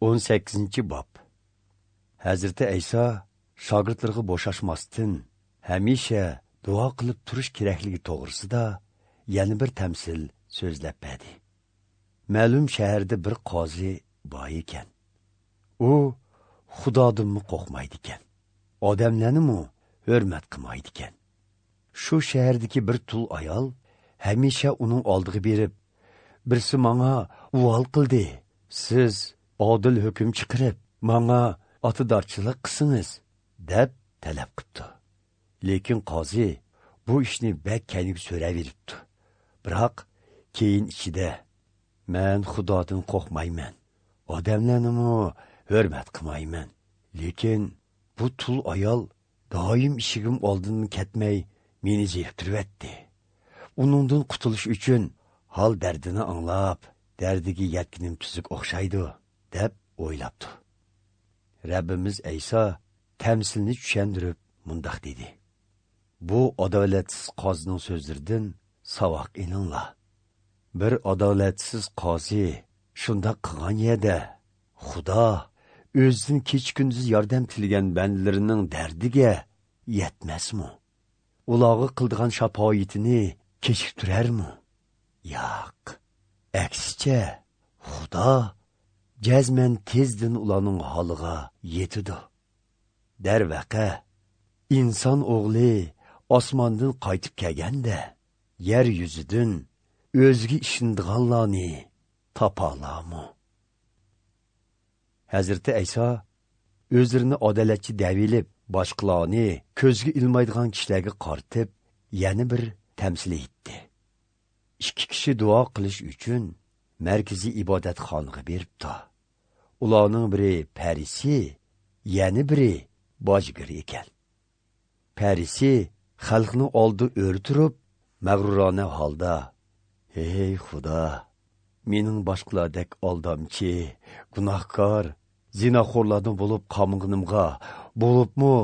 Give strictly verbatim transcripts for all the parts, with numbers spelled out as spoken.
ئون سەككىزىنچى باب. ھەزرىتى ئەيسا شاگىرتلىرىغا بوشاشماستىن، ھەمىشە دۇئا قىلىپ تۇرۇش كېرەكلىكى توغرىسىدا يەنە بىر تەمسىل سۆزلەپ بەردى. مەلۇم شەھەردە بىر قازى بار ئىكەن. ئۇ خۇدادىنمۇ قورقمايدىكەن. ئادەملەرنىمۇ ھۆرمەت قىلمايدىكەن. شۇ شەھەردىكى بىر تۇل ئايال ھەمىشە ئۇنىڭ ئالدىغا بېرىپ، «بىرسى ماڭا ئۇۋال قىلدى، سىز ئادىل ھۆكۈم چىقىرىپ، ماڭا ئاتىدارچىلىق قىلسىڭىز» دەپ تەلەپ قىپتۇ. لېكىن قازى بۇ ئىشنى بەك كەينىگە سۆرەۋېرىپتۇ. بىراق كېيىن ئىچىدە، «مەن خۇدادىن قورقمايمەن، ئادەملەرنىمۇ ھۆرمەت قىلمايمەن. لېكىن بۇ تۇل ئايال دائىم ئىشىكىم ئالدىدىن كەتمەي، مېنى زېرىكتۈرۈۋەتتى. ئۇنىڭدىن قۇتۇلۇش ئۈچۈن ھال دەردىنى ئاڭلاپ، دەردىگە يەتكىنىم تۈزۈك ئوخشايدۇ» دەپ ئويلاپتۇ. رەببىمىز ئەيسا تەمسىلنى چۈشەندۈرۈپ مۇنداق دېدى: «بۇ ئادالەتسىز قازىنىڭ سۆزلىرىدىن ساۋاق ئېلىڭلار. بىر ئادالەتسىز قازى شۇنداق قىلغان يەردە، خۇدا ئۆزىدىن كېچە-كۈندۈز ياردەم تىلىگەن بەندىلىرىنىڭ دەردىگە يەتمەسمۇ؟ ئۇلارغا قىلىدىغان شاپائىتىنى كېچىكتۈرەرمۇ؟ ياق. ئەكسىچە، خۇدا جەزمەن تېزدىن ئۇلارنىڭ ھالىغا يېتىدۇ. دەرۋەقە، ئىنسان ئوغلى ئاسماندىن قايتىپ كەلگەندە، يەر يۈزىدىن ئۆزىگە ئىشىنىدىغانلارنى تاپالارمۇ؟» ھەزرىتى ئەيسا ئۆزلىرىنى ئادالەتچى دەۋېلىپ، باشقىلارنى كۆزگە ئىلمايدىغان كىشىلەرگە قارىتىپ يەنە بىر تەمسىل ئېيتتى. ئىككى كىشى دۇئا قىلىش ئۈچۈن مەركىزىي ئىبادەتخانىغا بېرىپتۇ. ئۇلارنىڭ بىرى پەرىسىي، يەنە بىرى باجگىر ئىكەن. پەرىسىي خەلقنىڭ ئالدىدا ئۆرە تۇرۇپ، مەغرۇرانە ھالدا، «ھەي خۇدا، مېنىڭ باشقىلاردەك ئالدامچى، گۇناھكار، زىناخورلاردىن بولۇپ قالمىغىنىمغا، بولۇپمۇ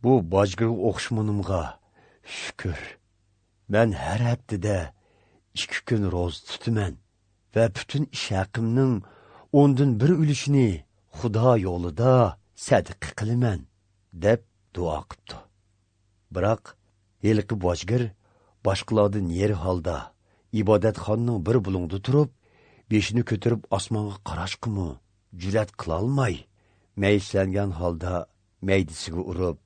بۇ باجگىرغا ئوخشىمىغىنىمغا شۈكۈر. مەن ھەر ھەپتىدە ئىككى كۈن روزا تۇتىمەن ۋە پۈتۈن ئىش ھەققىمنىڭ ئوندىن بىر ئۈلۈشىنى خۇدا يولىدا سەدىقە قىلىمەن» دەپ دۇئا قىپتۇ. بىراق ھېلىقى باجگىر باشقىلاردىن نېرى ھالدا، ئىبادەتخانىنىڭ بىر بۇلۇڭىدا تۇرۇپ، بېشىنى كۆتۈرۈپ ئاسمانغا قاراشقىمۇ جۈرئەت قىلالماي، مەيۈسلەنگەن ھالدا مەيدىسىگە ئۇرۇپ،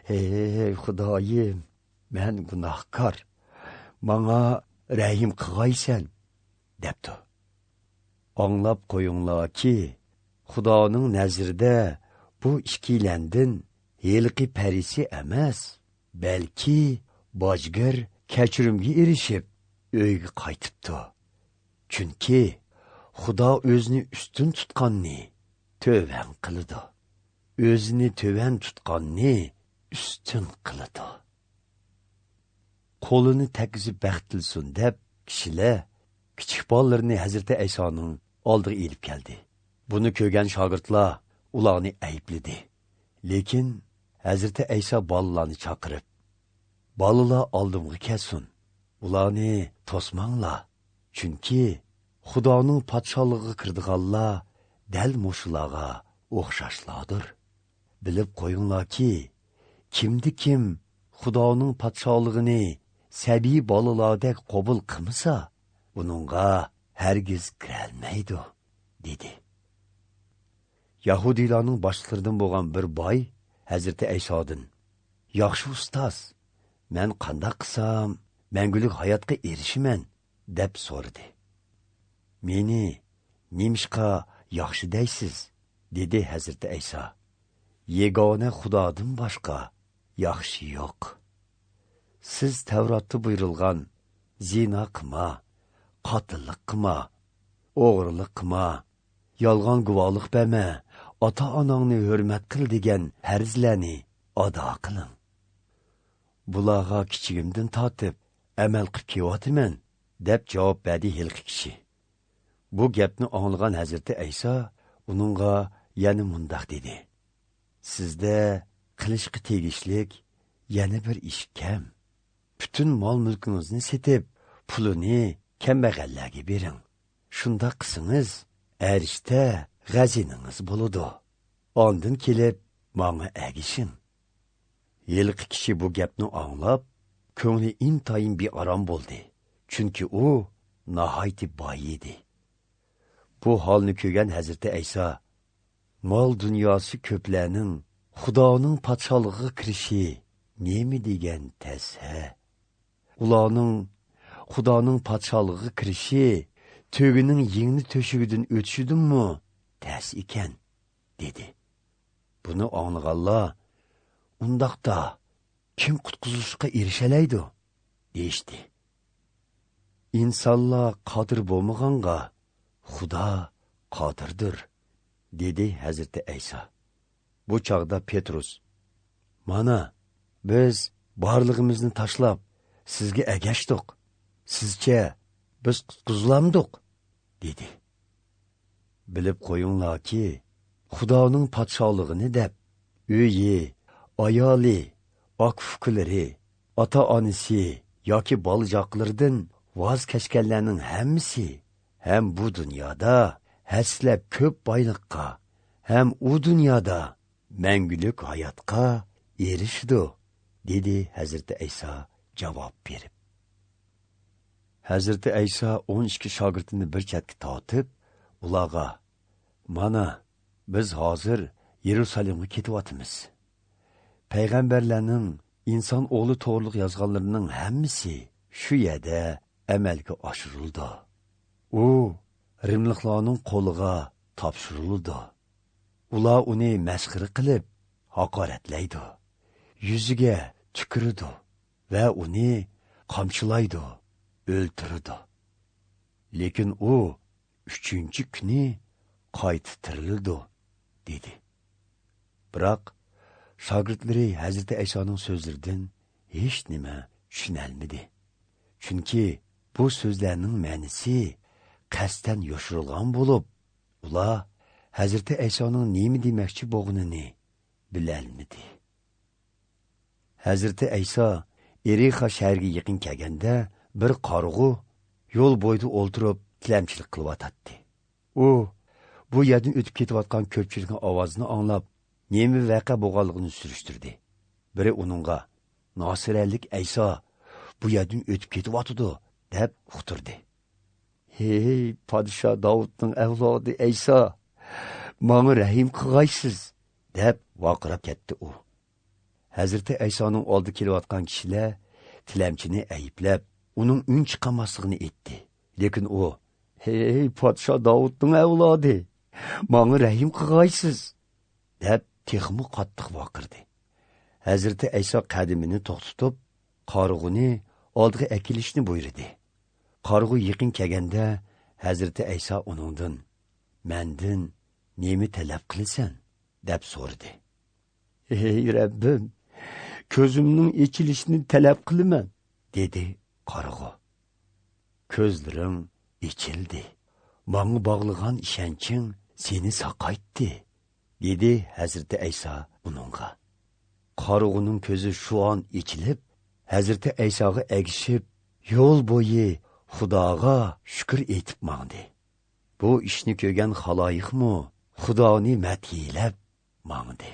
«ھەي خۇدايىم، مەن گۇناھكار، ماڭا رەھىم قىلغايسەن» دەپتۇ. ئاڭلاپ قويۇڭلاركى، خۇدانىڭ نەزىرىدە بۇ ئىككىيلەندىن ھېلىقى پەرىسىي ئەمەس، بەلكى باجگىر كەچۈرۈمگە ئېرىشىپ، ئۆيىگە قايتىپتۇ. چۈنكى خۇدا ئۆزىنى ئۈستۈن تۇتقاننى تۆۋەن قىلىدۇ، ئۆزىنى تۆۋەن تۇتقاننى ئۈستۈن قىلىدۇ. قولىنى تەگكۈزۈپ بەخت تىلىسۇن دەپ، كىشىلەر كىچىك بالىلىرىنى ھەزرىتى ئەيسانىڭ ئالدىغا ئېلىپ كەلدى. بۇنى كۆرگەن شاگىرتلار ئۇلارنى ئەيىبلىدى. لېكىن ھەزرىتى ئەيسا بالىلارنى چاقىرىپ، «بالىلار ئالدىمغا كەلسۇن، ئۇلارنى توسماڭلار، چۈنكى خۇدانىڭ پادىشاھلىقىغا كىرىدىغانلار دەل مۇشۇلارغا ئوخشاشلاردۇر. بىلىپ قويۇڭلاركى، كىمدە-كىم خۇدانىڭ پادىشاھلىقىنى سەبىي بالىلاردەك قوبۇل قىلمىسا، ئۇنىڭغا ھەرگىز كىرەلمەيدۇ» دېدى. يەھۇدىيلارنىڭ باشلىقلىرىدىن بولغان بىر باي ھەزرىتى ئەيسادىن، «ياخشى ئۇستاز، مەن قانداق قىلسام مەڭگۈلۈك ھاياتقا ئېرىشىمەن؟» دەپ سورىدى. «مېنى نېمىشقا ياخشى دەيسىز؟» دېدى ھەزرىتى ئەيسا. «يېگانە خۇدادىن باشقا ياخشى يوق. سىز تەۋراتتا بۇيرۇلغان، زىنا قىلما، قاتىللىق قىلما، ئوغرىلىق قىلما، يالغان گۇۋاھلىق بەرمە، ئاتا-ئاناڭنى ھۆرمەت قىل دېگەن پەرزلەرنى ئادا قىلىڭ. بۇلارغا كىچىكىمدىن تارتىپ ئەمەل قىلىپ كېلىۋاتىمەن» دەپ جاۋاب بەردى ھېلىقى كىشى. بۇ گەپنى ئاڭلىغان ھەزرىتى ئەيسا ئۇنىڭغا يەنە مۇنداق دېدى: «سىزدە قىلىشقا تېگىشلىك يەنە بىر ئىش كەم. پۈتۈن مال-مۈلكىڭىزنى سېتىپ، پۇلىنى كەمبەغەللەرگە بېرىڭ. شۇنداق قىلسىڭىز، ئەرشتە غەزىنىڭىز بولىدۇ. ئاندىن كېلىپ ماڭا ئەگىشىڭ. ھېلىقى كىشى بۇ گەپنى ئاڭلاپ، كۆڭلى ئىنتايىن بىئارام بولدى. چۈنكى ئۇ ناھايىتى باي ئىدى. بۇ ھالنى كۆرگەن ھەزرىتى ئەيسا، مال دۇنياسى كۆپلەرنىڭ خۇدانىڭ پادىشاھلىقىغا كىرىشى نېمە دېگەن تەس ھە؟ ئۇلارنىڭ خۇدانىڭ پادىشاھلىقىغا كىرىشى تۆگىنىڭ يىڭنە تۆشۈكىدىن ئۆتۈشىدىنمۇ تەس ئىكەن، دېدى. بۇنى ئاڭلىغانلار، ئۇنداقتا كىم قۇتقۇزۇلۇشقا ئېرىشەلەيدۇ؟ دېيىشتى. ئىنسانلار قادىر بولمىغانغا، خۇدا قادىردۇر، دېدى ھەزرىتى ئەيسا. بۇ چاغدا پېترۇس، مانا، بىز بارلىقىمىزنى تاشلاپ، سىزگە ئەگەشتۇق. سىزچە، بىز قۇتقۇزۇلامدۇق؟ دېدى. بىلىپ قويۇڭلاركى، خۇدانىڭ پادىشاھلىقىنى دەپ، ئۆيى، ئايالى، ئاكا-ئۇكىلىرى، ئاتا-ئانىسى ياكى بالا-چاقىلىرىدىن ۋاز كەچكەنلەرنىڭ ھەممىسى ھەم بۇ دۇنيادا ھەسسىلەپ كۆپ بايلىققا، ھەم ئۇ دۇنيادا مەڭگۈلۈك ھاياتقا ئېرىشىدۇ، دېدى ھەزرىتى ئەيسا جاۋاب بېرىپ. ھەزرىتى ئەيسا ئون ئىككى شاگىرتىنى بىر چەتكە تارتىپ، ئۇلارغا، مانا، بىز ھازىر يېرۇسالېمغا كېتىۋاتىمىز. پەيغەمبەرلەرنىڭ، ئىنسان ئوغلى توغرىلىق يازغانلىرىنىڭ ھەممىسى شۇ يەردە ئەمەلگە ئاشۇرۇلىدۇ. ئۇ رىملىقلارنىڭ قولىغا تاپشۇرۇلىدۇ. ئۇلار ئۇنى مەسخىرە قىلىپ، ھاقارەتلەيدۇ. يۈزىگە تۈكۈرىدۇ ۋە ئۇنى قامچىلايدۇ، ئۆلتۈرىدۇ. لېكىن ئۇ ئۈچىنچى كۈنى قايتا تىرىلىدۇ، دېدى. بىراق، شاگىرتلىرى ھەزرىتى ئەيسانىڭ سۆزلىرىدىن ھېچنېمە چۈشىنەلمىدى. چۈنكى بۇ سۆزلەرنىڭ مەنىسى قەستەن يوشۇرۇلغان بولۇپ، ئۇلار ھەزرىتى ئەيسانىڭ نېمە دېمەكچى بولغىنىنى بىلەلمىدى. ھەزرىتى ئەيسا ئېرىخا شەھىرىگە يېقىن كەلگەندە، بىر قارىغۇ يول بويىدا ئولتۇرۇپ تىلەمچىلىك قىلىۋاتاتتى. ئۇ بۇ يەردىن ئۆتۈپ كېتىۋاتقان كۆپچىلىكنىڭ ئاۋازىنى ئاڭلاپ، نېمە ۋەقە بولغانلىقىنى سۈرۈشتۈردى. بىرى ئۇنىڭغا، ناسىرەلىك ئەيسا بۇ يەردىن ئۆتۈپ كېتىۋاتىدۇ، دەپ ئۇقتۇردى. ھەي، پادىشاھ داۋۇتنىڭ ئەۋلادى ئەيسا، ماڭا رەھىم قىلغايسىز، دەپ ۋارقىراپ كەتتى ئۇ. ھەزرىتى ئەيسانىڭ ئالدىغا كېلىۋاتقان كىشىلەر تىلەمچىنى ئەيىبلەپ، ئۇنىڭ ئۈن چىقارماسلىقىنى ئېيتتى. لېكىن ئۇ، ھەي، پادىشاھ داۋۇتنىڭ ئەۋلادى، ماڭا رەھىم قىلغايسىز، دەپ تېخىمۇ قاتتىق ۋارقىرىدى. ھەزرىتى ئەيسا قەدىمىنى توختىتىپ، قارىغۇنى ئالدىغا ئەكېلىشنى بۇيرۇدى. قارىغۇ يېقىن كەلگەندە، ھەزرىتى ئەيسا ئۇنىڭدىن، مەندىن نېمە تەلەپ قىلىسەن؟ دەپ سورىدى. ھەي رەببىم، كۆزۈمنىڭ ئېچىلىشىنى تەلەپ قىلىمەن، دېدى قارىغۇ. كۆزلىرىڭ ئېچىلدى. ماڭا باغلىغان ئىشەنچىڭ سېنى ساقايتتى، دېدى ھەزرىتى ئەيسا ئۇنىڭغا. قارىغۇنىڭ كۆزى شۇ ئان ئېچىلىپ، ھەزرىتى ئەيساغا ئەگىشىپ، يول بويى خۇداغا شۈكۈر ئېيتىپ ماڭدى. بۇ ئىشنى كۆرگەن خالايىقمۇ خۇدانى مەدھىيلەپ ماڭدى.